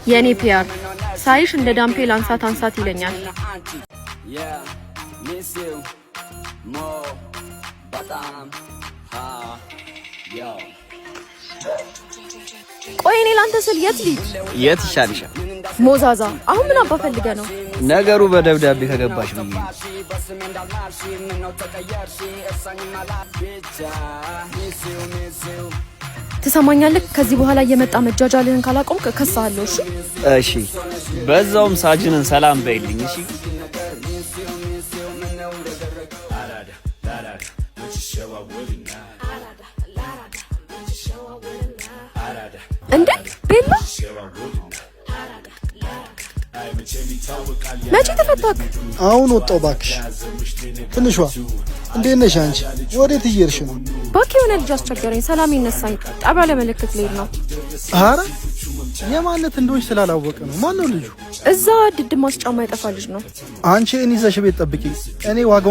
የኔ ፒያር ሳይሽ እንደ dumbbell አንሳት አንሳት ይለኛል። Yeah, miss you more በጣም ha yo. ቆይ እኔ ላንተ ስል የት ልሂድ? የት ይሻልሻል? ሞዛዛ፣ አሁን ምን አባ ፈልገህ ነው? ነገሩ በደብዳቤ ከገባሽ ብዬ ነው። በስሜ እንዳልማርሽ ምነው ተቀየርሽ? እርሳኝም ብቻ miss you, miss you. ትሰማኛለህ? ከዚህ በኋላ እየመጣ መጃጃልህን ካላቆምክ እከስሃለሁ። እሺ? እሺ፣ በዛውም ሳጅንን ሰላም በይልኝ። እሺ። እንዴ ቤላ፣ መቼ ተፈታክ? አሁን ወጣው ባክሽ። ትንሿ እንዴት ነሽ አንቺ? ወዴት እየሄድሽ ነው? እባክህ የሆነ ልጅ አስቸገረኝ። ሰላም ይነሳኝ። ጣቢያ ለመለከት ልሄድ ነው። አረ የማነት እንደሆንሽ ስላላወቀ ነው። ማን ነው ልጁ? እዛ ድድ ማስጫ ማይጠፋ ልጅ ነው። አንቺ እኔ ይዘሽ ቤት ጠብቂ። እኔ ዋጋው